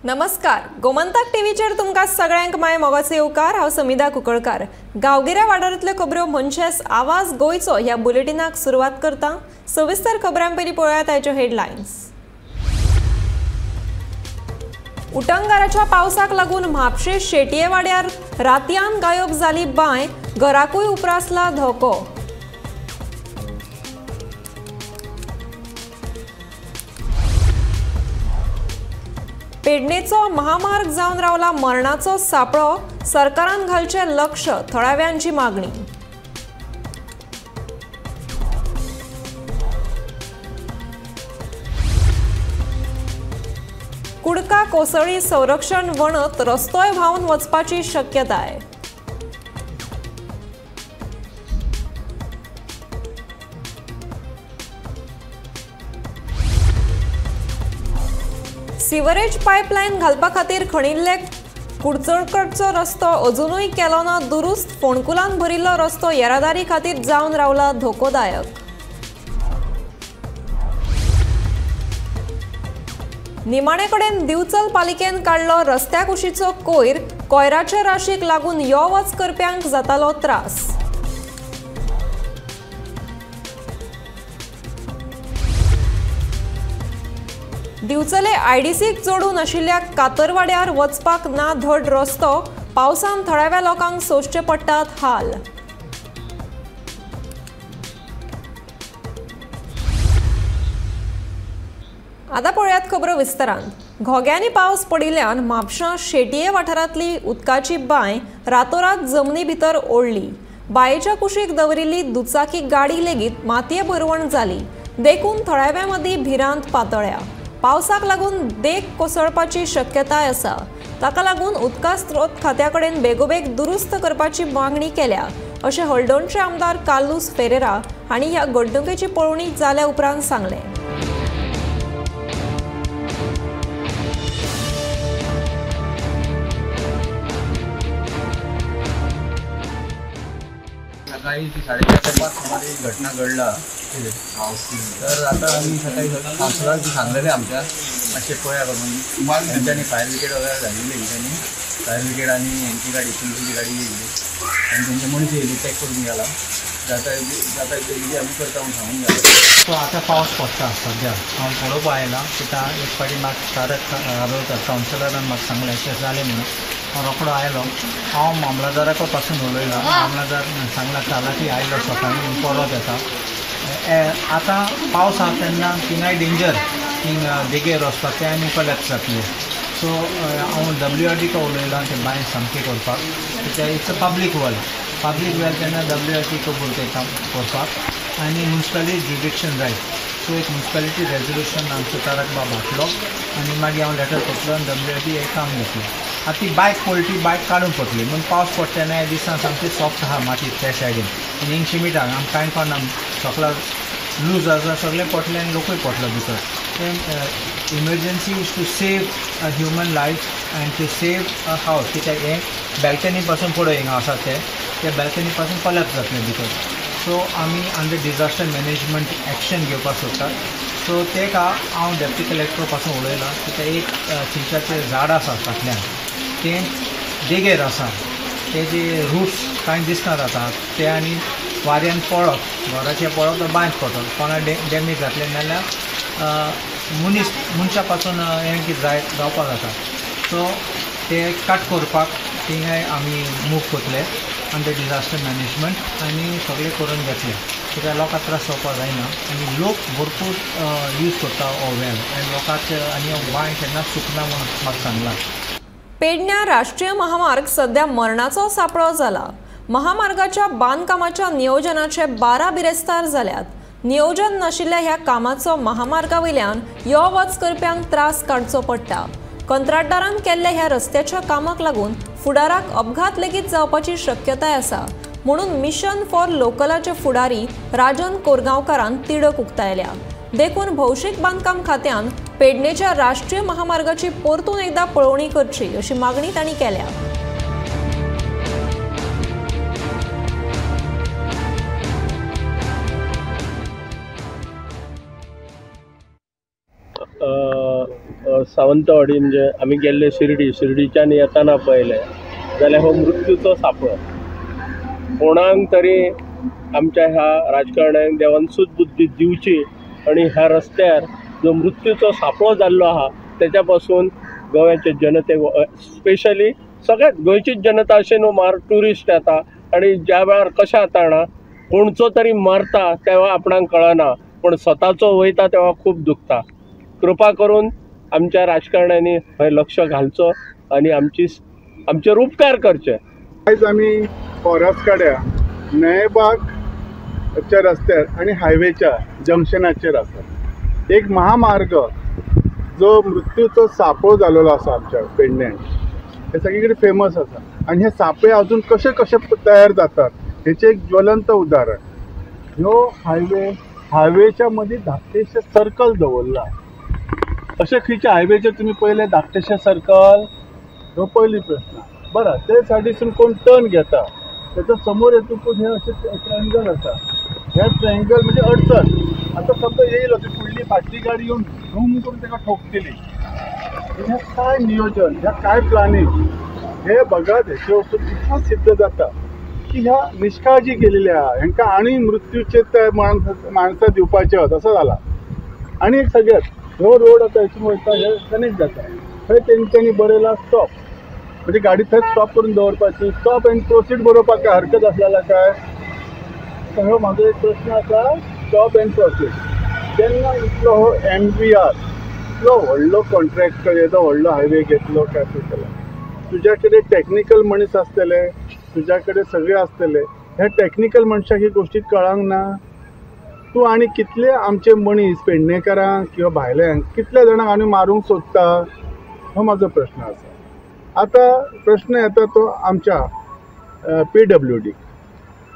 नमस्कार, गोमंतक टीव्हीचेर तुमकां सगळ्यांक my मोगाचो येवकार। हांव समिधा कुंकळकार। गांवगिऱ्या वाठारांतल्यो खबऱ्यो म्हणजेच आवाज गोंयचो ह्या बुलेटिनाक सुरवात करता। सविस्तर खबरां पयलीं पळोवया ताच्यो हेडलायन्स। उटंगाराच्या पावसाक लागून म्हापशें शेटये वाड्यार रातयान गायब जाली बांय, घराकूय उप्रासला धोको। पेडणेचो महामार्ग जावन रावला मरणाचो सापळो, सरकारान घालचें लक्ष, थळाव्यांची मागणी। कुडका कोसळी संरक्षण वणत रस्तोय व्हांवन वचपाची शक्यताय। सिवरेज पायपलायन घालपा खातीर खणिल्ले कुडचडकडचो रस्तो अजुनूय केलो ना दुरुस्त, फोंडकुलान भरिल्लो रस्तो येरादारी खातीर जावन रावला धोकोदायक। निमाणे कडेन दिवचल पालिकेन काडलो रस्त्या कुशीचो कोयर, कोयराचे राशीक लागून यो वच करप्यांक जातालो त्रास। दिवचले आयडीसीक जोडून आशिल्ल्या कातरवाड्यार वचपाक ना धड रस्तो, पावसान थळाव्या लोकांक सोंसचे पडटात हाल। आतां पळयात खबरो विस्तारान। घोग्यांनी पावस पडिल्ल्यान म्हापशां शेटये वाठारांतली उदकाची बांय रातोरात जमनी भितर ओडली। बांयेच्या कुशीक दवरिल्ली दुचाकी गाडी लेगीत मातये भरवण जाली, देखून थळाव्यां मदीं भिरांत पातळ्या। पावसाक लागून देग कोसळपाची शक्यताय आसा, ताका लागून उदका स्रोत खात्या कडेन बेगोबेग दुरुस्त करपाची मागणी केल्या, अशें हळदोणचे आमदार कार्लुस फेरेरा हांणी ह्या घडणुकेची पळोवणी जाल्या उपरांत सांगलें। सकाळी 4:30 ते 5 सुमारे घटना घडला। तर आता आम्ही सकाळी काउन्सिलराक सांगलेले आमच्या मातशें पळया म्हणून, तेंच्यांनी फायर ब्रिगेड वगैरे धाडिल्ली, तेंच्यांनी फायर ब्रिगेड आनी हेंची गाडी पुलिसाची गाडी येयल्ली आनी तेंचे मनीस येयली, पॅक करून गेला। जाता जाता इतले आमी करता म्हणून सांगून गेला। सो आतां पावस पडटा सद्या, हांव पळोवपा आयला कित्याक एक फावटी म्हाका तारक कावन्सिलरान म्हाका सांगलें अशें जालें म्हणून हांव रोकडो आयलो। हांव मामलादाराको पासून उलयलां, मामलादार सांगला कालाकी आयलो सकाळीं परत येता। आतां पावस आसा तेन्ना थिंगाय डेंजर, थिंग देगेर वचपाक तें आनी कलॅप्स जातलें। सो हांव WRD को उलयलां तें बांय सामकी करपाक, कित्याक it's a public well, public well तेन्ना WRD को उलयता करपाक आनी म्युनिसिपालिटी जुरिडिक्शन जाय। सो एक म्युनिसिपालिटी रेजोल्युशन आमचो तारक बाब हाडलो आनी मागीर हांव लेटर करतलो आनी WRD हें काम घेतलें। आतां ती बायक पडली, ती बायक काडूंक पडटली म्हूण पावस पडटा तेन्ना ह्या दिसान सामकी सॉफ्ट आहा माती त्या सायडीन आनी हिंग शिमीट आहा, आमकां कांय कळना, सगळो लूज आसा, सगळें पडलें आनी लोकूय पडलो भितर। तें emergency is to save a human life and to save a house, कित्याक हें बॅल्कनी पासून पळय हिंगा आसा तें त्या बॅल्कनी पासून कॉलॅप्स जातलें भितर। सो आमी अंडर डिजास्टर मॅनेजमेंट एक्शन घेवपाक सोदतात। सो तेका हांव डेप्टी कलेक्टर पासून उलयलां, कित्याक एक चिंचाचें झाड आसा फाटल्यान, तें देगेर आसा, तेजे रूट्स कांय दिसना जाता ते आनी वाऱ्यान पडत, घराचें पडत बांयत पडत, कोणा डॅमेज जातलें नाल्यार मनीस मनशा पासून हें कितें जाय जावपाक जाता। सो ते कट करपाक थिंगाय आमी मूव करतले अंडर डिजास्टर मॅनेजमेंट आनी सगळें करून घेतलें, कित्याक लोकांक त्रास जावपाक जायना आनी लोक भरपूर यूज करता हो वेल आनी लोकांक आनी हो बांय केन्ना सुकना म्हणून म्हाका सांगलां। पेडण्या राष्ट्रीय महामार्ग सध्या मरणाचो सापळो जाला। महामार्गाच्या बांदकामाच्या नियोजनाचे 12 बिरेस्तार जाल्यात। नियोजन नाशिल्ल्या ह्या कामाचो महामार्गा वयल्यान यो वच करप्यांक त्रास काडचो पडटा। कंत्राटदारान केल्ल्या ह्या रस्त्याच्या कामाक लागून फुडाराक अपघात लेगीत जावपाची शक्यताय आसा, म्हणून मिशन फॉर लोकलाचे फुडारी राजन कोरगांवकारान तिडक उक्तायल्या। देखून भौशीक बांदकाम खात्यान पेडणेच्या राष्ट्रीय महामार्गाची परतून एकदा पळोवणी करची अशी मागणी तांणी केल्या। सावंतवाडी म्हणजे आमी गेल्ले शिर्डी, शिर्डीच्यान येताना पळयलें जाल्यार हो मृत्यूचो सांपळो. कोणाक तरी आमच्या ह्या राजकारण्यांक देवान सुदबुद्दी दिवची आनी ह्या रस्त्यार जो मृत्यूचो सांपळो जाल्लो आहा तेच्या पासून गोव्याचे जनतेक, स्पेशली सगळ्यात गोंयचीच जनता अशें न्हू, मार ट्युरिस्ट येता आनी ज्या वेळार कशें जाता जाणा, कोणचो तरी मरता तेवा आपणाक कळना, पूण स्वताचो वयता तेवा खूब दुखता. कृपा करून आमच्या राजकारण्यांनी हय लक्ष घालचो आनी आमचेर उपकार करचे. आयज आमी फॉरेस्ट काड्या न्हयबागच्या रस्त्यार आनी हायवेच्या जंक्शनाचेर आसा. एक महामार्ग जो मृत्यूचो सापळो जाल्लो आसा आमच्या पेडण्यान, हे सगळे कडेन फेमस आसा आनी हे सापळे अजून कशे कशे तयार जातात हेचें एक ज्वलंत उदाहरण. ह्यो हायवे, हायवेच्या मदीं धाकटेशें सर्कल दवरलां. अशें खंयच्या हायवेचेर तुमी पळयलें धाकटेशें सर्कल? हो पयली प्रश्न. बरं, ते सायडीसून कोण टर्न घेता त्याच्या समोर येतकूच हे अशें ट्रायंगल आसा. हे ट्रायंगल म्हणजे अडचण. आतां समजा येयलो ती फुडली फाटली गाडी येवन धूम करून ताका ठोकतली. हें काय नियोजन, ह्या काय प्लॅनिंग, हे बघत हेचे वचून इतलो सिद्ध जाता की ह्या निष्काळजी केलेली आहा. हेंकां आनी मृत्यूचे ते माणसां दिवपाचे तसो जाला. आनी एक सगळ्यात हो रोड आतां हेतून वयता, हे कनेक्ट जाता थंय तेंच्यांनी बरयला स्टॉप, म्हणजे गाडी थंय स्टॉप करून दवरपाची. स्टॉप एंड प्रोसीड बरोवपाक काय हरकत आसलेला काय? तर हो म्हाजो एक प्रश्न आसा, स्टॉप एंड प्रोसीड. जेन्ना इतलो हो MVR इतलो व्हडलो कॉन्ट्रॅक्टर, येदो व्हडलो हायवे घेतलो काय केला, तुज्या कडेन टॅक्निकल मनीस आसतले, तुज्या कडेन सगळे आसतले, ह्या टॅक्निकल मनशाक ही गोश्टी कळांक ना? तूं आनी कितले आमचे मनीस पेडणेकारांक किंवा भायल्यांक कितल्या जाणांक आनी मारूंक सोदता? हो म्हाजो प्रश्न आसा. आतां प्रश्न येता तो आमच्या PWD.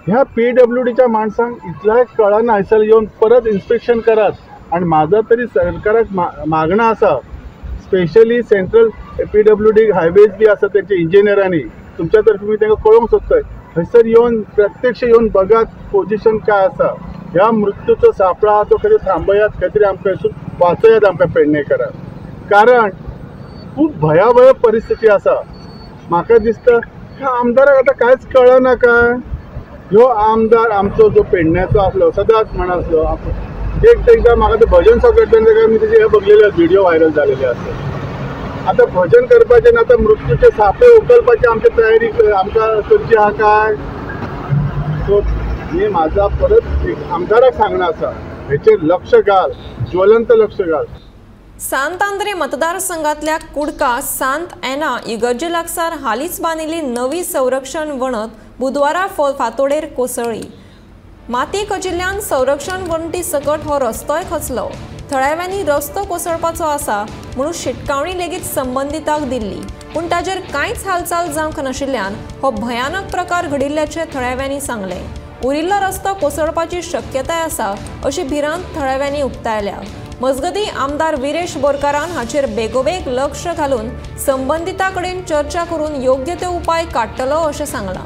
ह्या PWDच्या माणसांक इतल्याय कळना, हयसर येवन परत इन्स्पेक्शन करात. आनी म्हाजो तरी सरकाराक मागणं आसा, स्पेशली सेंट्रल PWD हायवेज बी आसा तेंच्या इंजिनियरांनी, तुमच्या तर्फे मी तांकां कळोवंक सोदताय, हयसर येवन प्रत्यक्ष येवन बघात पोजिशन काय आसा. ह्या मृत्यूचो सापळा आहा तो खंय थांबयात, खंय तरी आमकां हयसून वाचयात आमकां पेडणेकारांक, कारण खूब भयावह परिस्थिती आसा. म्हाका दिसता ह्या आमदाराक आतां कांयच कळना काय? ह्यो आमदार आमचो जो पेडण्याचो आसलो सदांच म्हण आसलो, एक एकदां म्हाका ते भजन सगळ्यान मी तेजे हे बघलेले व्हिडिओ व्हायरल जालेले आसा. आतां भजन करपाचें ना, आतां मृत्यूचे सापळे उखलपाची आमची तयारी आमकां करची आहा काय? सो मी म्हाजा परत एक आमदाराक सांगणं आसा, हेचेर लक्ष घाल, ज्वलंत लक्ष घाल. सांत आंद्रे मतदारसंघातल्या कुडका सांत एना इगर्जे लागसार हालींच बांदिल्ली नवी संरक्षण वणत बुधवारा फांतोडेर कोसळ्ळी. माती खचिल्ल्यान संरक्षण वणटी सकट हो रस्तोय खचलो. थळाव्यांनी रस्तो कोसळपाचो आसा म्हणून शिटकावणी लेगीत संबंदितांक दिल्ली, पूण ताजेर कांयच हालचाल जावंक नाशिल्ल्यान हो भयानक प्रकार घडिल्ल्याचें थळाव्यांनी सांगलें. उरिल्लो रस्तो कोसळपाची शक्यताय आसा अशी भिरांत थळाव्यांनी उक्तायल्या. मजगतीं आमदार विरेश बोरकारान हाचेर बेगोबेग लक्ष घालून संबंदितां कडेन चर्चा करून योग्य ते उपाय काडटलो अशें सांगलां.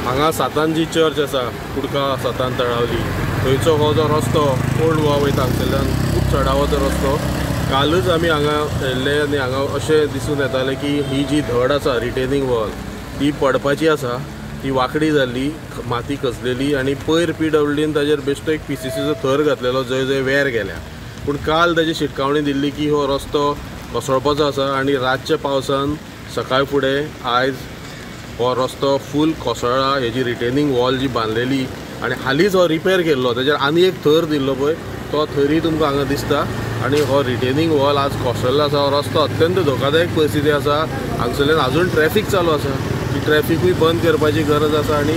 हांगा सातान जी चर्च आसा कुडका सातान तळावली, थंयचो हो जो रस्तो ओल्ड गोवा वयता हांगसरल्यान खूब चडावतो रस्तो. कालच आमी हांगा येयल्ले आनी हांगा अशें दिसून येतालें की ही जी धड आसा रिटेनिंग वॉल ती पडपाची आसा, ती वांकडी जाल्ली, माती खचलेली आनी पयर PWDन ताजेर बेश्टो एक PCCचो थर घातलेलो जंय जंय वेर गेल्या. पूण काल ताजी शिटकावणी दिल्ली की हो रस्तो कोसळपाचो आसा आनी रातच्या पावसान सकाळ फुडें आयज हो रस्तो फूल कोसळ्ळा. हेजी रिटेनिंग वॉल जी बांदलेली आनी हालींच हो रिपेर केल्लो ताजेर आनी एक थर दिल्लो पळय, तो थरय तुमकां हांगा दिसता. आनी हो रिटेनिंग वॉल आज कोसळ्ळो आसा. हो रस्तो अत्यंत धोकादायक परिस्थिती आसा. हांगसरल्यान आजून ट्रॅफीक चालू आसा, ती ट्रॅफिकूय बंद करपाची गरज आसा आनी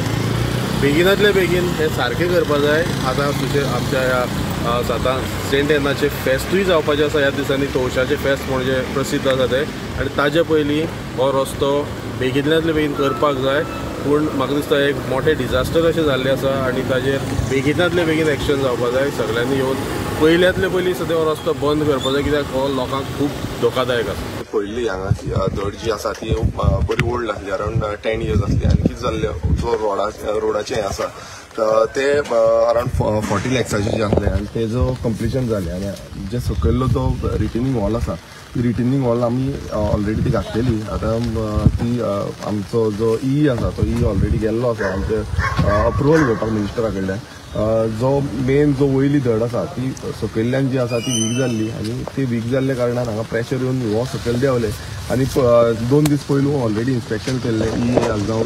बेगिनातले बेगीन हें सारकें करपा जाय. आतां तुजे आमच्या ह्या सातान सेंट एनाचें फेस्तूय जावपाचें आसा ह्या दिसांनी, तवशाचें फेस्त म्हणजे प्रसिद्ध आसा तें, आनी ताजे पयलीं हो रस्तो बेगिनातले बेगीन करपाक जाय. पूण म्हाका दिसता एक मोठें डिजास्टर अशें जाल्लें आसा आनी ताजेर बेगिनातले बेगीन एक्शन जावपा जाय. सगळ्यांनी येवन पयल्यांतले पयलीं सद्या हो रस्तो बंद करपाक जाय, कित्याक हो लोकांक खूब धोकादायक आसा. पळयल्ली हांगा धड जी आसा ती बरी ओल्ड आसली, अरावंड 10 इयर्स आसली. आनी कितें जाल्लें, जो रोडाचें हें आसा ते अरावंड 40 लॅक्साचे जे आसले आनी तेजो कंप्लिशन जालें. आनी जे सकयल्लो जो रिटेनिंग हॉल आसा ती रिटेनिंग हॉल आमी ऑलरेडी ती घातलेली. आतां ती आमचो जो ई आसा तो ई ऑलरेडी गेल्लो आसा आमचे अप्रुवल घेवपाक मिनिस्टरा कडल्यान. जो मेन जो वयली धड आसा ती सकयल्ल्यान जी आसा ती वीक जाल्ली आनी ती वीक जाल्ल्या कारणान हांगा प्रेशर येवन हो सकयल देंवले आनी 2 दीस पयलू ऑलरेडी इन्स्पेक्शन केल्लें. ई जावं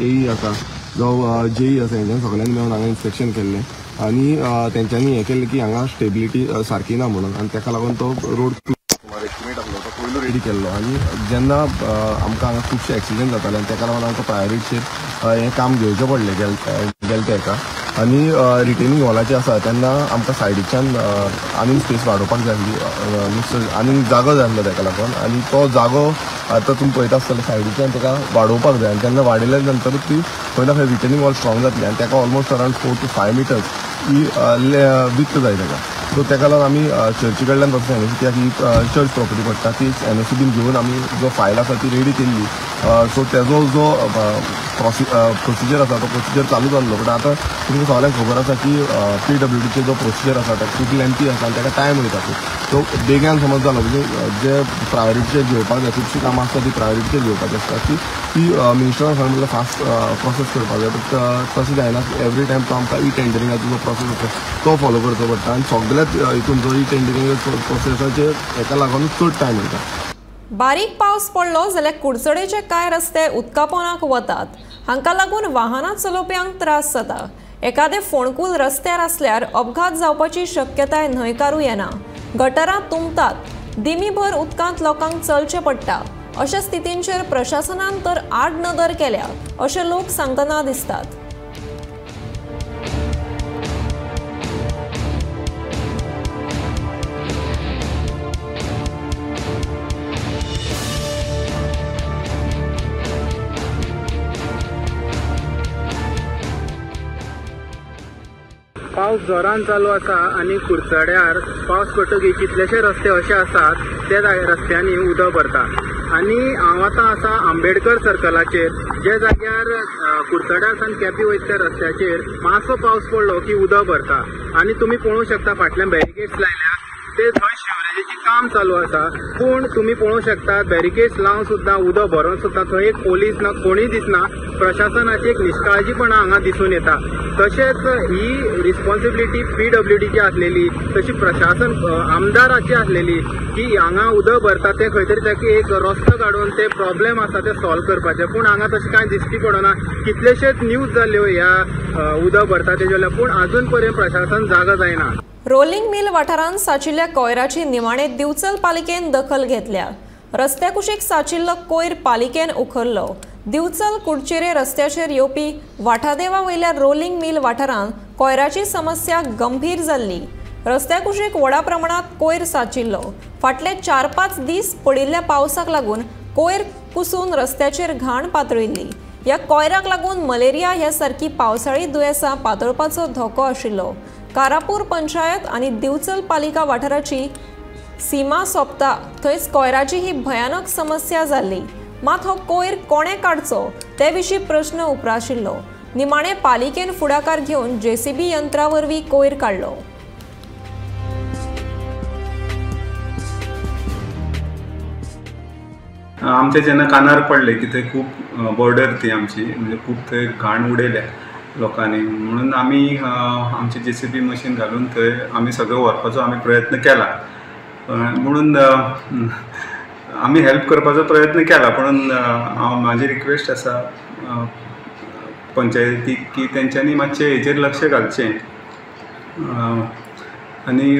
एई आसा जावं जेई आसा हेंच्यान सगळ्यांनी मेळून हांगा इन्स्पेक्शन केल्लें आनी तेंच्यांनी हें केल्लें की हांगा स्टेबिलिटी सारकी ना म्हणून आनी तेका लागून तो रोड सुमार एस्टिमेट आसलो तो पयलू रेडी केल्लो. आनी जेन्ना आमकां हांगा खुबशे एक्सिडंट जाताले आनी तेका लागून आमकां प्रायोरिटीचेर हें काम घेवचें पडलें गेले तेका. आनी रिटेनिंग हॉलाचें आसा तेन्ना आमकां सायडीच्यान आनीक स्पेस वाडोवपाक जाय आसली, आनीक जागो जाय आसलो तेका लागून. आनी तो जागो आतां तुमी पळयता आसतले सायडीच्यान तेका वाडोवपाक जाय आनी तेन्ना वाडयल्या नंतरूच ती खंय ना खंय रिटेनिंग हॉल स्ट्रॉंग जातली आनी तेका almost around 4 to 5 metres he with जाय तेका. सो तेका लागून आमी चर्ची कडल्यान पासून एनओसी कित्याक ही चर्च प्रॉपर्टी पडटा ती एनओसी बीन घेवन आमी जो फायल आसा ती रेडी केल्ली. सो तेजो जो प्रोसिजर आसा तो प्रोसिजर चालू जाल्लो. बट आतां तुमकां सगळ्यांक खबर आसा की पीडब्ल्यूडीचे जो प्रोसिजर आसा ताका खूब लेंथी आसा आनी ताका टायम वयता. सो बेगान समज जालो म्हणजे जे प्रायोरिटीचेर घेवपाक जाय खुबशीं कामां आसता ती प्रायोरिटीचेर घेवपाची आसता ती ती मिनिस्टरान सांगलें म्हटल्यार फास्ट प्रोसेस करपाक जाय. बट तशें जायना, एवरी टायम तो आमकां ई टेंडरिंगाचो जो प्रोसेस आसा तो फॉलो करचो पडटा आनी सगळ्याच हितून जो ई टेंडरिंग प्रोसेसाचेर हेका लागूनच चड टायम वयता. बारीक पावस पडलो जाल्यार कुडचडेचे कांय रस्ते उदकापोनाक वतात. हांकां लागून वाहनां चलोवप्यांक त्रास जाता. एखादें फोंडकूल रस्त्यार आसल्यार अपघात जावपाची शक्यताय न्हयकारूं येना. गटरां तुंबतात, दिमीभर उदकांत लोकांक चलचें पडटा. अशा स्थितींचेर प्रशासनान तर आड नदर केल्या अशें लोक सांगतना दिसतात. पावस जोरान चालू आसा आनी कुडचड्यार पावस पडटकीर कितलेशे रस्ते अशे आसात ते रस्त्यांनी उदक भरता. आनी हांव आतां आसा आंबेडकर सर्कलाचेर, जे जाग्यार कुडचड्यार सावन केपी वयता त्या रस्त्याचेर मातसो पावस पडलो की उदक भरता. आनी तुमी पळोवंक शकता फाटल्यान बॅरिकेड्स लायल्या ते थंय शिवरेजीचें काम चालू आसा, पूण तुमी पळोवंक शकता बॅरिकेड्स लावन सुद्दां उदक भरोन सुद्दां थंय एक पोलीस ना, कोणूय दिसना. प्रशासनाची एक निश्काळजीपणा हांगा दिसून येता. तशेंच ही रिस्पॉन्सिबिलिटी पीडब्ल्यूडीची आसलेली, तशी प्रशासन आमदाराची आसलेली की हांगा उदक भरता तें खंय तरी ताका एक रस्तो काडून ते प्रॉब्लेम आसा ते सॉल्व करपाचे, पूण हांगा तशें कांय दिश्टी पडना. कितलेशेच न्यूज जाल्यो ह्या उदक भरता तेजे वयल्यान, पूण अजून पर्यंत प्रशासन जागा जायना. रोलिंग मिल वाठारांत साचिल्ल्या कोयराची निमाणे दिवचल पालिकेन दखल घेतल्या. रस्त्या कुशीक साचिल्लो कोयर पालिकेन उखल्लो. दिवचल कुडचेरे रस्त्याचेर येवपी वाठादेवा वयल्या रोलिंग मिल वाठारांत कोयराची समस्या गंभीर जाल्ली. रस्त्या कुशीक व्हडा प्रमाणात कोयर साचिल्लो. फाटले 4-5 दीस पडिल्ल्या पावसाक लागून कोयर कुसून रस्त्याचेर घाण पातळिल्ली. ह्या कोयराक लागून मलेरिया ह्या सारकी पावसाळी दुयेंसां पातळपाचो धोको आशिल्लो. कारापूर पंचायत आनी दिवचल पालिका वाठाराची सीमा सोंपता थंयच कोयराची ही भयानक समस्या जाल्ली. मात हो कोयर कोणें काडचो ते विशीं प्रश्न उप्राशिल्लो. निमाणे पालिकेन फुडाकार घेवन जेसीबी यंत्रा वरवीं कोयर काडलो. आमच्या जेन्ना कानार पडले की थंय खूब बॉर्डर ती आमची, म्हणजे खूब थंय घाण उडयल्या लोकांनी, म्हणून आमी आमची जेसीबी मशीन घालून थंय आमी सगळें व्हरपाचो आमी प्रयत्न केला. म्हणून आमी हेल्प करपाचो प्रयत्न केला, पूण हांव म्हाजी रिक्वेस्ट आसा पंचायतीक की तेंच्यांनी मातशें हेजेर लक्ष घालचें आनी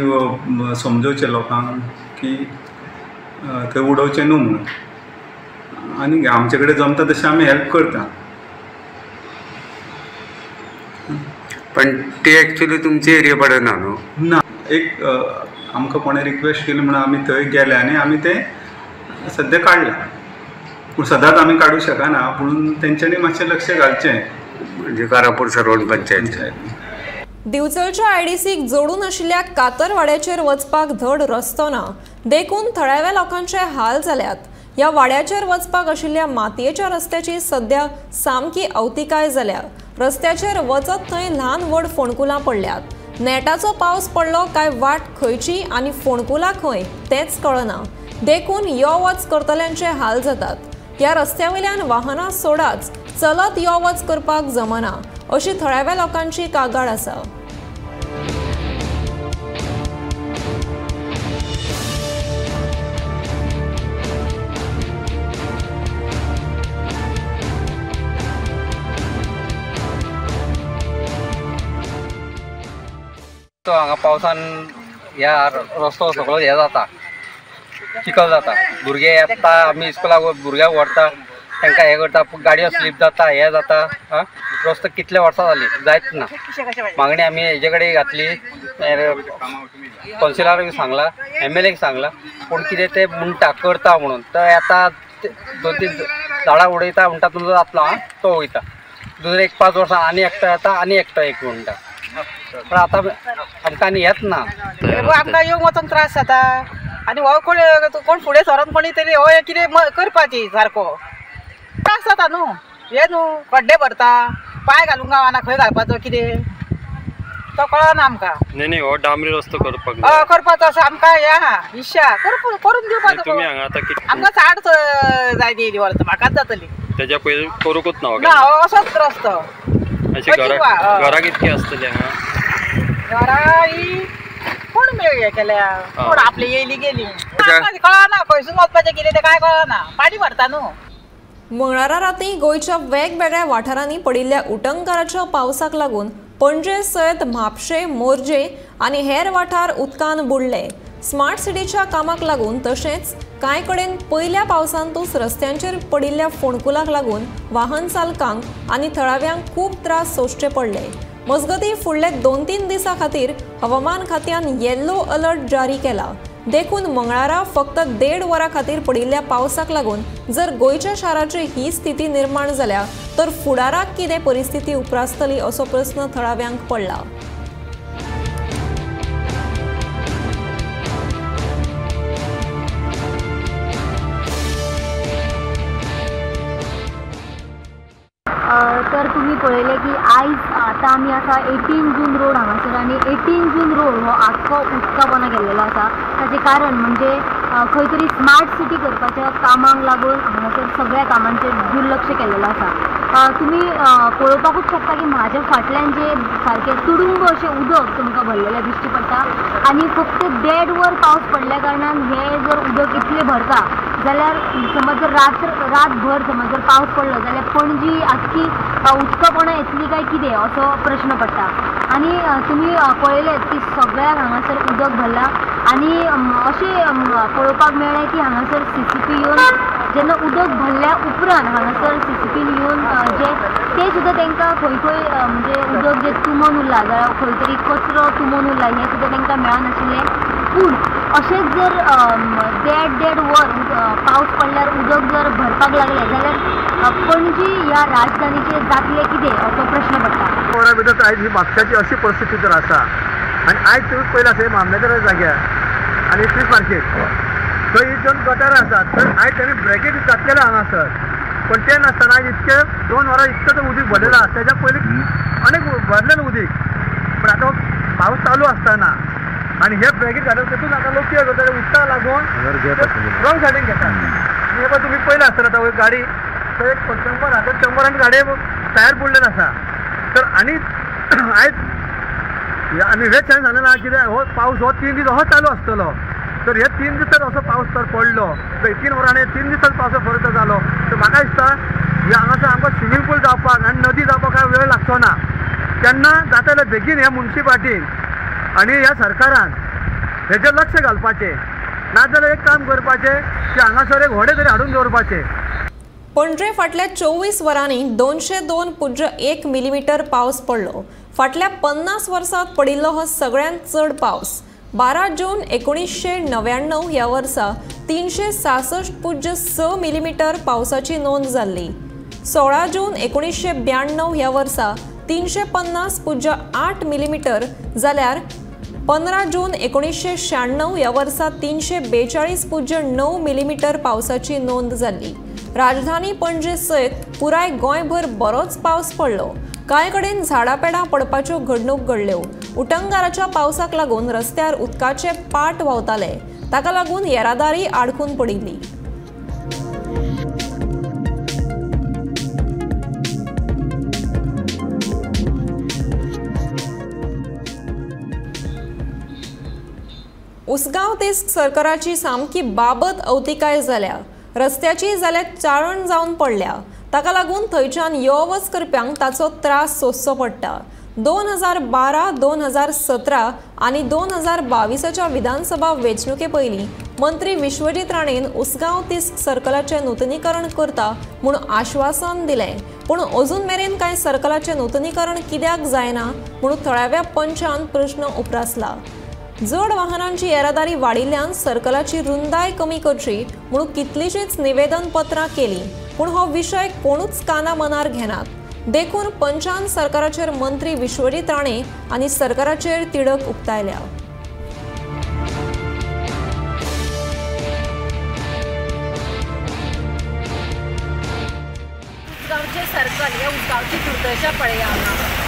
समजोवचें लोकांक की थंय उडोवचें न्हू म्हणून. आनी आमचे कडेन जमता तशें आमी हेल्प करता. पण ते एक्चुअली तुमचे एरिया पडना न्हू? ना, एक आमकां कोणें रिक्वेस्ट केली म्हणून आमी थंय गेले आनी आमी तें सद्या काडलां, पूण सदांच आमी काडूं शकना, पूण तेंच्यांनी मातशें लक्ष घालचें. म्हणजे कारापूर सरवण पंचायत. दिवचलच्या आयडीसीक जोडून आशिल्ल्या कातरवाड्याचेर वचपाक धड रस्तो ना, देखून थळाव्या लोकांचे हाल जाल्यात. ह्या वाड्याचेर वचपाक आशिल्ल्या मातयेच्या रस्त्याची सध्या सामकी अवतिकाय जाल्या. रस्त्याचेर वचत थंय ल्हान व्हड फोंडकुलां पडल्यात. नेटाचो पावस पडलो काय वाट खंयची आनी फोंडकुलां खंय तेंच कळना, देखून यो वच करतल्यांचे हाल जातात. ह्या रस्त्या वयल्यान वाहनां सोडाच, चलत यो वच करपाक जमना अशी थळाव्या लोकांची कागाळ आसा. तो हांगा पावसान ह्या रस्तो सगळो हे जाता, चिखल जाता. भुरगे येता, आमी इस्कुलाक भुरग्यांक व्हरता, तांकां हें करता, गाडयो स्लीप जाता, हें जाता. आं, रस्तो कितले वर्सां जाली जायत ना. मागणी आमी हेजे कडेन घातली, कौन्सिलराक सांगला, एमएलएक सांगला, पूण कितें ते म्हणटा करता म्हणून. तर येता 2-3 झाडां उडयता, म्हणटा तुमचो जातलो, आं तो वयता. दुसरे एक 5 वर्सां आनी एकटो येता आनी एकटो एक म्हणटा. पण आतां आमकां आनी येत ना. आमकां येवंक वचोंक त्रास जाता आनी हो कोण कोण फुडें सरोन कोणी तरी हो कितें करपाची सारको त्रास जाता न्हू. हे न्हू खड्डे भरता, पांय घालूंक गावना, खंय घालपाचो कितें तो कळना आमकां. न्ही न्ही, हो डांबरी रस्तो करपाक करपाचो असो आमकां हें आहा इच्छा, करून दिवपाचो. तुमी हांगा आतां आमकां 60 जाय येयली वर्सां म्हाकाच जातली. तेज्या पयलीं करूंकूच ना ना हो असोच रस्तो. घरां कितकी आसतली हांगा? घरां ही कोण हे केल्या, कोण आपली येयली गेली कळना, खंयसून वचपाचें कितें तें कांय कळना, पाणी भरता न्हू. मंगळारा राती गोंयच्या वेगवेगळ्या वाठारांनी पडिल्ल्या उटंगाराच्या पावसाक लागून पणजे सयत म्हापशें, मोरजे आनी हेर वाठार उदकान बुडले. स्मार्ट सिटीच्या कामाक लागून तशेंच कांय कडेन पयल्या पावसांतूच रस्त्यांचेर पडिल्ल्या फोंडकुलाक लागून वाहन चालकांक आनी थळाव्यांक खूब त्रास सोंसचे पडले. मजगतीं फुडले 2-3 दिसां खातीर हवामान खात्यान येल्लो अलर्ट जारी केला. देखून मंगळारा फक्त 1.5 वरां खातीर पडिल्ल्या पावसाक लागून जर गोंयच्या शाराची ही स्थिती निर्माण जाल्या तर फुडाराक कितें परिस्थिती उप्रासतली असो प्रस्न थळाव्यांक पडला. तर तुम्ही पळयलें की आयज आतां आमी आसा 18 जून रोड हांगासर आनी 18 जून रोड हो आख्खो उदका पोंदा गेल्लेलो आसा. ताचें कारण म्हणजे खंय तरी स्मार्ट सिटी करपाच्या कामाक लागून हांगासर सगळ्या कामांचेर दुर्लक्ष केल्लेलो आसा. तुमी पळोवपाकूच शकता की म्हाज्या फाटल्यान जे सारकें तुडुंब अशें उदक तुमकां भरलेलें दिश्टी पडटा आनी फक्त 1.5 वर पावस पडल्या कारणान हें जर उदक इतलें भरता जाल्यार समज जर रातभर समज जर पावस पडलो जाल्यार पणजी आख्खी उदकापणां येतली काय कितें असो प्रश्न पडटा. आनी तुमी पळयलें की सगळ्याक हांगासर उदक भरलां आनी अशें पळोवपाक मेळ्ळें की हांगासर सीसीपी येवन जेन्ना उदक भरल्या उपरांत हांगासर सीसीपीन येवन जे ते सुद्दां तांकां खंय खंय म्हणजे उदक जें तुंबून उरलां जाल्यार खंय तरी कचरो तुंबून उरला हें सुद्दां तांकां मेळनाशिल्लें. पूण अशेंच जर 1.5-1.5 वर पावस पडल्यार उदक जर भरपाक लागलें जाल्यार पणजी ह्या राजधानीचेर जातलें कितें असो प्रश्न पडटा. वरां भितर आयज ही म्हापशाची अशी परिस्थिती तर आसा आनी आयज तुमी पयलें आसा मामलेदारा जाग्यार आनी फिश मार्केट थंय ही दोन गटारां आसात, थंय आयज ताणें ब्रेकेट घातलेलें हांगासर, पण तें नासतना आयज इतकें 2 वरां इतकें तें उदीक भरलेलें आसा. तेज्या पयलीं अनेक भरलेलें उदीक, पूण आतां पावस चालू आसतना आनी हे ब्रेकेट घालून तेतून आतां लोक कितें करता, उदकाक लागून रॉंग सायडीन घेतात. आनी हे पळय तुमी पयलें आसतना आतां गाडी थंय एक 100 आसा, 100 गाडये टायर बुडलेलो आसा. तर आनी आयज आनी हेच हांवें सांगलें ना कितें हो पावस हो 3 दीस हो चालू आसतलो. तर हे 3 दीस जर असो पावस तर पडलो तर 3 वरांनी 3 दिसांत पावसा फरक जालो तर म्हाका दिसता हे हांगासर आमकां स्विमींग पूल जावपाक आनी नदी जावपाक कांय वेळ लागचो ना. तेन्ना जाता जाल्यार बेगीन ह्या मुन्सिपाल्टीन आनी ह्या सरकारान हेजेर लक्ष घालपाचें, नाजाल्यार एक काम करपाचें की हांगासर एक व्हडें तरी हाडून दवरपाचें. पणजे फाटल्या 24 वरांनी 202.1 मिलीमीटर पावस पडलो. फाटल्या 50 वर्सांत पडिल्लो हो सगळ्यांत चड पावस. 12 जून 1999 ह्या वर्सा 366.6 मिलीमीटर पावसाची नोंद जाल्ली. 16 जून 1992 ह्या वर्सा 350.8 मिलीमीटर जाल्यार 15 जून 1996 ह्या वर्सा 342.9 मिलीमीटर पावसाची नोंद जाल्ली. राजधानी पणजे सयत पुराय गोंयभर बरोच पावस पडलो. कांय कडेन झाडां पेडां पडपाच्यो घडणूक घडल्यो. उटंगाराच्या पावसाक लागून रस्त्यार उदकाचे पाट व्हांवताले, ताका लागून येरादारी आडखून पडिल्ली. उसगांव तिस्क सरकाराची सामकी बाबत अवतिकाय जाल्या. रस्त्याची जाल्यार चाळण जावन पडल्या. ताका लागून थंयच्यान यो वच करप्यांक ताचो त्रास सोंसचो पडटा. 2012, 2017 आनी 2022च्या विधानसभा वेंचणुके पयलीं मंत्री विश्वजीत राणेन उसगांव तिस्क सर्कलाचें नुतनीकरण करता म्हूण आश्वासन दिलें, पूण अजून मेरेन कांय सर्कलाचें नुतनीकरण कित्याक जायना म्हूण थळाव्या पंचान प्रश्न उप्रासला. जड वाहनांची येरादारी वाडिल्ल्यान सर्कलाची रुंदाय कमी करची म्हणून कितलीशींच निवेदनपत्रां केली, पूण हो विशय कोणूच काना मनार घेनात. देखून पंचान सरकाराचेर मंत्री विश्वजीत राणे आनी सरकाराचेर तिडक उक्तायल्या. उसगांवचे सर्कल हे उसगांवची दुर्दशा पळया.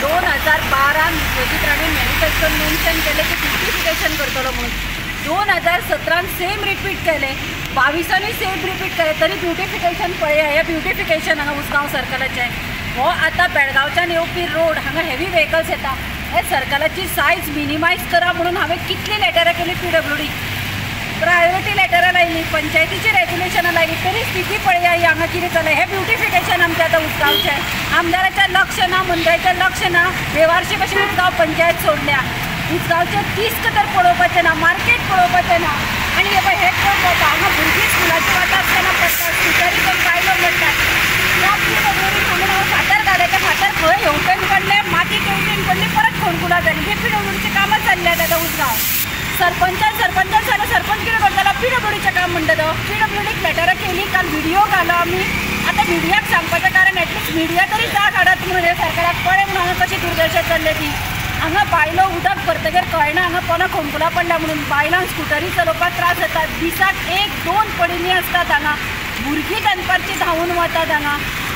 2012 विश्वजीत राणे मॅनिफेस्टोन मेन्शन केलें की ब्युटिफिकेशन करतलो म्हणून. 2017 सेम रिपीट केलें, 22 सेम रिपीट केलें, तरी ब्युटिफिकेशन पळया. हें ब्युटिफिकेशन हांगा उसगांव सर्कलाचें. हो आतां बेळगांवच्यान येवपी रोड, हांगा हेवी व्हेकल्स येता. हे सर्कलाची सायज मिनिमायज करा म्हणून हांवें कितलीं लेटरां केली पीडब्ल्यूडी, प्रायोरिटी लेटरां लायली, पंचायतीची रेग्युलेशनां लायली, तरी स्थिती पळया ही हांगा कितें चल्लां. हें ब्युटिफिकेशन आमचें आतां उसगांवचें. आमदाराचें लक्ष ना, मंत्र्याचें लक्ष ना. बेवारशी कशी उसगांव पंचायत सोडल्या. उसगांवचें तिस्क तर पळोवपाचें ना, मार्केट पळोवपाचें ना. आनी हे पळय हें कोण वता हांगा भुरगीं स्कुलाची वता आसतना पडटा, स्कुटरी कोण बायलो पडटात. ह्या पीडब्ल्यूडी म्हणून हांव फातर घालयता, फातर खंय हेवटेन पडले, माती तेवटेन पडली, परत फोणकुलां जालीं. हे पीडब्ल्यूडीचें कामां चल्ल्यात आतां उसगांव. सरपंचान सरपंचान सांगलें, सरपंच कितें करतलो, पीडब्ल्यूडीचें काम म्हणटा तो. पीडब्ल्यूडीक लेटरां केली, काल व्हिडियो घालो आमी. आतां मिडियाक सांगपाचें कारण एटलिस्ट मिडिया तरी जाग हाडात म्हणून हे सरकाराक पळय म्हणून हांगा कशी दुर्दशा चल्ल्या ती. हांगा बायलो उदक भरतगीर कळना हांगा कोणा खोंकुलां पडल्या म्हणून. बायलांक स्कुटरी चलोवपाक त्रास जाता. दिसाक 1-2 पडिल्लीं आसतात हांगा. भुरगीं दनपारची धांवून वतात हांगा.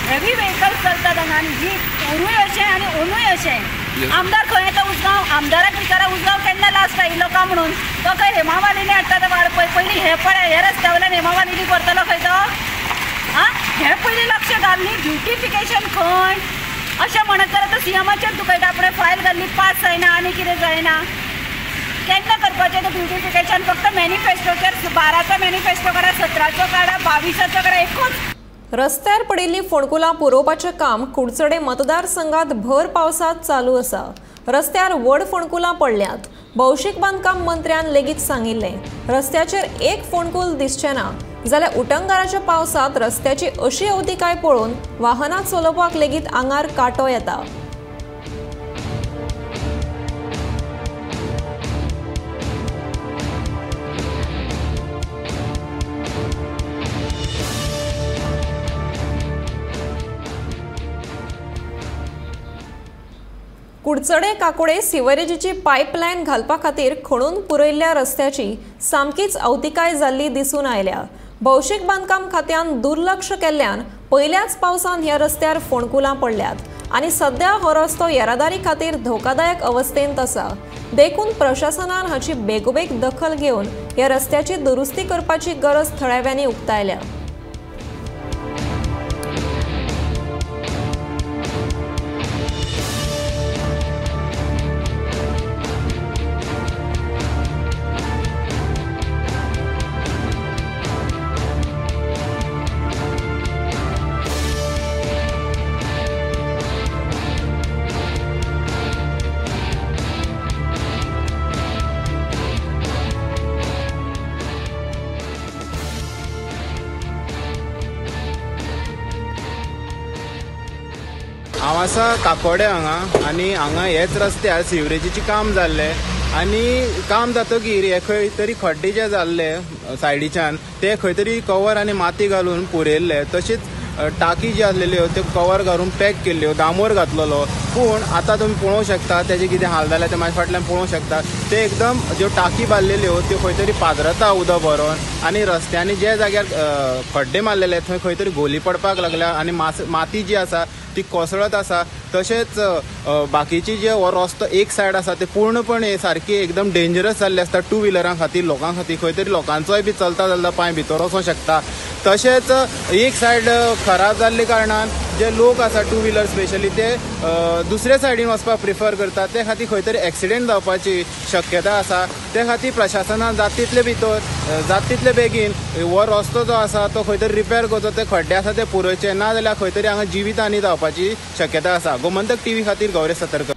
हेवी व्हेकल्स चलतात हांगा. आनी ही पोरूय अशें आनी ओनूय अशें. आमदार खंय येता उसगांव, आमदाराक विचारा उसगांव केन्ना लास्ट आयिल्लो काय म्हणून. तो खंय हेमा मालिनी हाडटा तो वाडपय. पयलीं हें पळय, हे रस्त्या वयल्यान हेमा मालिनी करतलो खंय तो. आं, हें पयलीं लक्ष घाल न्ही. ब्युटिफिकेशन खंय अशें म्हणत जाल्यार आतां सीएमाचेर दुखयता. आपणें फायल घाल्ली, पास जायना आनी कितें जायना. केन्ना करपाचें तें ब्युटिफिकेशन? फक्त मॅनिफेस्टोचेर 12चो मॅनिफेस्टो काडा, 17चो काडा, 22चो काडा, एकूच. रस्त्यार पडिल्ली फोंडकुलां पुरोवपाचें काम कुडचडे मतदारसंघात भर पावसांत चालू आसा. रस्त्यार व्हड फोंडकुलां पडल्यात. भौशीक बांदकाम मंत्र्यान लेगीत सांगिल्लें, रस्त्याचेर एक फोंडकूल दिसचें ना जाल्यार उटंगाराच्या पावसांत रस्त्याची अशी अवतिकाय पळोवन वाहनां चलोवपाक लेगीत आंगार कांटो येता. कुडचडे काकोडे सिवरेजीची पायपलायन घालपा खातीर खणून पुरयल्ल्या रस्त्याची सामकीच अवतिकाय जाल्ली दिसून आयल्या. भौशीक बांदकाम खात्यान दुर्लक्ष केल्ल्यान पयल्याच पावसान ह्या रस्त्यार फोंडकुलां पडल्यात आनी सद्या हो रस्तो येरादारी खातीर धोकादायक अवस्थेंत आसा. देखून प्रशासनान हाची बेगोबेग दखल घेवन ह्या रस्त्याची दुरुस्ती करपाची गरज थळाव्यांनी उक्तायल्या. हांव आसा काकोडे हांगा आनी हांगा हेच रस्त्यार सिवरेजीचें काम जाल्लें आनी काम जातकीर हे खंय तरी खड्डे जे जाल्ले सायडीच्यान ते खंय तरी कवर आनी माती घालून पुरयल्ले, तशेंच टाकी जी आसलेल्यो त्यो कवर घालून पॅक केल्ल्यो, डांबर घातलेलो. पूण आतां तुमी पळोवंक शकता तेजे कितें हाल जाल्या ते म्हाज्या फाटल्यान पळोवंक शकता. ते एकदम ज्यो टाकी बांदलेल्यो त्यो खंय तरी पाजरता उदक भरोन आनी रस्त्यांनी जे जाग्यार खड्डे मारलेले थंय खंय तरी घोली पडपाक लागल्या आनी माती जी आसा ती कोसळत आसा. तशेंच बाकीची जे हो रस्तो एक सायड आसा ते पूर्णपणे सारकी एकदम डेंजरस जाल्ले आसता टू व्हिलरां खातीर, लोकां खातीर. खंय तरी लोकांचोय बी चलता चलता पांय भितर वचोंक शकता. तशेंच एक सायड खराब जाल्ले कारणान जे लोक आसा टू व्हिलर स्पेशली ते दुसरे सायडीन वचपाक प्रिफर करतात. ते खातीर खंय तरी एक्सिडेंट जावपाची शक्यता आसा. ते खातीर प्रशासनान जाता तितले भितर जाता तितले बेगीन हो रस्तो जो आसा तो खंय तरी रिपेर करचो, ते खड्डे आसा ते पुरोवचे, ना जाल्यार खंय तरी हांगा जिवीत हानी जावपाची शक्यता आसा. गोमंतक टीव्ही खातीर गौरेश सतरकर.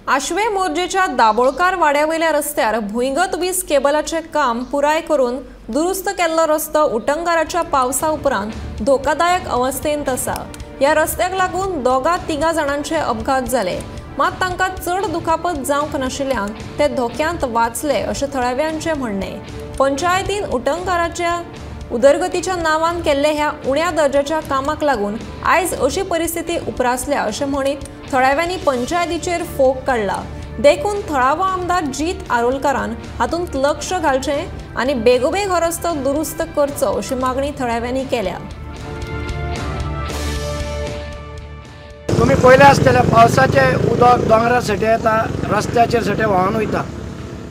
आश्वे मोर्जेच्या दाबोळकार वाड्यावयल्या रस्त्यार भुंयगत वीज केबलाचें काम पुराय करून दुरुस्त केल्लो रस्तो उटंगाराच्या पावसा उपरांत धोकादायक अवस्थेंत आसा. ह्या रस्त्याक लागून दोगा तिगा जाणांचे अपघात जाले, मात तांकां चड दुखापत जावंक नाशिल्ल्यान ते धोक्यांत वाचले अशें थळाव्यांचें म्हणणें. पंचायतीन उटंगाराच्या उदरगतीच्या नांवान केल्ले ह्या उण्या दर्जाच्या कामाक लागून आयज अशी परिस्थिती उप्रासल्या अशें म्हणीत थळाव्यांनी पंचायतीचेर फोग काडला. देखून थळावो आमदार जीत आरोलकारान हातूंत लक्ष घालचें आनी बेगोबेग हो रस्तो दुरुस्त करचो अशी मागणी थळाव्यांनी केल्या. तुमी पयलें आसतलें पावसाचें उदक दोंगरा सटे येता, रस्त्याचेर सटे व्हांवन वयता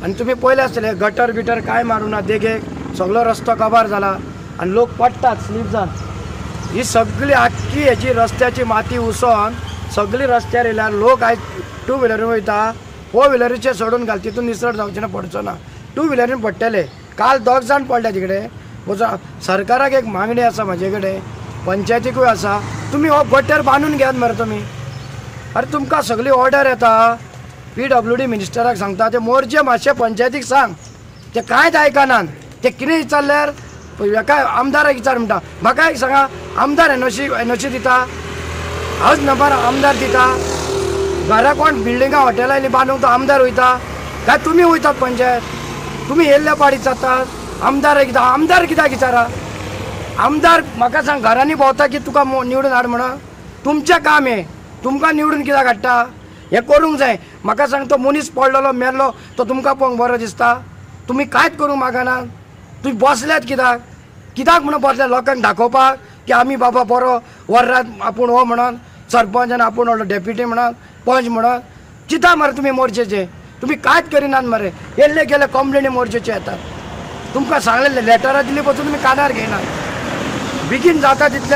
आनी तुमी पयलें आसतलें गटर बिटर कांय मारूं ना, देगेक सगळो रस्तो काबार जाला आनी लोक पडटात स्लीप जावन. ही सगळी आख्खी हेजी रस्त्याची माती उसोन सगळी रस्त्यार येयल्यार लोक आयज टू व्हिलरीन वयता, फोर व्हिलरीचेर सोडून घाल, तितून निसर जावचें ना, पडचो ना, टू व्हिलरीन पडटले. काल दोग जाण पडले तिकडे. सरकाराक एक मागणी आसा म्हाजे कडेन, पंचायतीकूय आसा, तुमी हो गटर बांदून घेयात मरे तुमी. अरे तुमकां सगळी ऑर्डर येता, PWD मिनिस्टराक सांगता ते मोरजे मातशें पंचायतीक सांग, ते कांयच आयकनात. ते कितें विचारल्यार हेका आमदाराक विचार म्हणटा. म्हाका एक सांगा, आमदार एनओसी दिता, हांवच नंबर आमदार दिता, घरा कोण बिल्डिंगां हॉटेलां येयलीं बांदूंक तो आमदार वयता काय तुमी वयतात पंचायत? तुमी येयल्ल्या पाडी जातात आमदार कित्याक, आमदार कित्याक विचारा? आमदार म्हाका सांग घरांनी भोंवता की तुका निवडून हाड म्हणून, तुमचें काम हें, तुमकां निवडून कित्याक हाडटा? हें करूंक जाय. म्हाका सांग तो मनीस पडलेलो मेल्लो तो तुमकां पळोवंक बरो दिसता? तुमी कांयच करूंक मागना. तुमी बसल्यात कित्याक कित्याक म्हणून बसल्यात? लोकांक दाखोवपाक की आमी बाबा बरो वर्रात आपूण हो म्हणून सरपंच आनी आपूण व्हडलो डेप्युटी म्हणून पंच म्हणून चिंता मरे तुमी मोर्चेचे. तुमी कांयच करिनात मरे, येल्ले गेले कंप्लेनी मोर्चेचे येतात. तुमकां सांगलेले लेटरां दिली पसून तुमी कानार घेयनात. बेगीन जाता तितले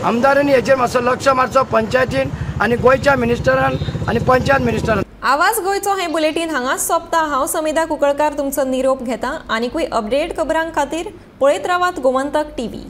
आमदारांनी हेचेर मातसो लक्ष मारचो, पंचायतीन आनी गोंयच्या मिनिस्टरान आनी पंचायत मिनिस्टरान. आवाज गोंयचो हें बुलेटीन हांगाच सोंपता. हांव समिधा कुंकळकार तुमचो निरोप घेता. आनीकूय अपडेट खबरां खातीर पळयत रावात गोमंतक टीव्ही.